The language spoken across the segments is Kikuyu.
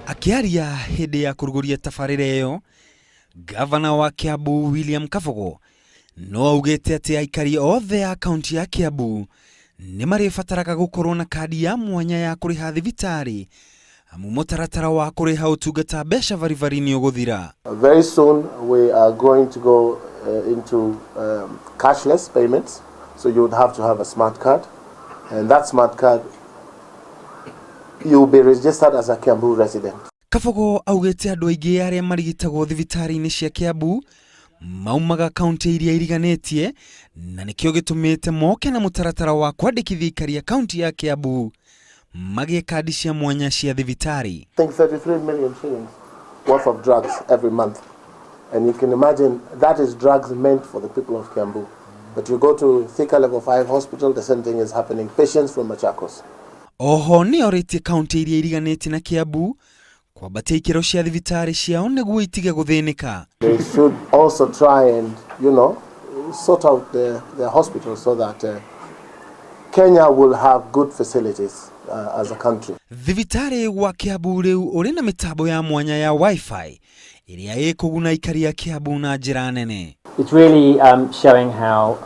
Akĩaria hĩndĩ ya kũrugũria tabarĩra ĩyo, Gavana wa Kiambu William Kabogo no augĩte atĩ aikari othe a kaunti ya Kiambu nĩ marĩbataraga gũkorwo na kandi ya mwanya ya kũrĩha thibitarĩ amu mũtaratara wa kũrĩha ũtungata mbeca baribari nĩ ũgũthira. Very soon we are going to go into cashless payments, so you would have to have a smart card, and that smart card, you'll be registered as a Kiambu resident. Kabogo augĩte andũ aingĩ arĩa marigitagwo thibitarĩ-inĩ cia Kiambu maumaga kaunti iria iriganĩtie na nĩkĩo gĩtũmĩte moke na mũtaratara wa kwandĩkithia aikari a kaunti ya Kiambu magĩe kandi cia mwanya cia thibitarĩ. I think 33 million shillings worth of drugs every month. And you can imagine that is drugs meant for the people of Kiambu. But you go to Thika Level 5 Hospital, the same thing is happening. Patients from Machakos. Oho nĩ orĩtie kaunti iria iriganĩtie na Kiambu kwambatia ikĩro cia thibitarĩ ciao nĩguo itige gũthĩnĩka. They should also try and sort out the hospitals so that Kenya will have good facilities as a country. Thibitarĩ wa Kiambu rĩu ũrĩ na mĩtambo ya mwanya ya Wi-Fi ĩrĩa ĩkũguna aikari a Kiambu na njĩra nene. It's really showing how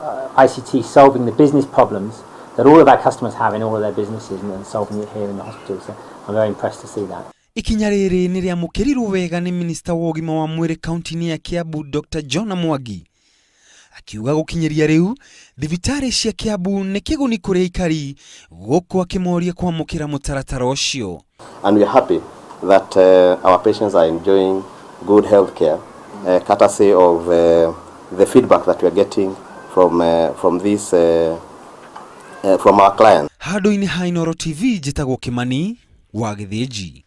ICT is solving the business problems that all of our customers have in all of their businesses and solving it here in the hospital. So I'm very impressed to see that. Ikinya rĩrĩ nĩ rĩamũkĩrirwo wega nĩ minista wa ũgima wa mwĩrĩ kaunti-inĩ ya Kiambu Dr. John Mwangi, akiuga gũkinyĩria rĩu thibitarĩ cia Kiambu nĩ kĩguni kũrĩ aikari, gũkũ akĩmoria kwamũkĩra mũtaratara ũcio. And we are happy that our patients are enjoying good health care, courtesy of the feedback that we are getting from our clients. Handũ-inĩ ha Inooro TV, njĩtagwo Kĩmani wa Gĩthĩnji.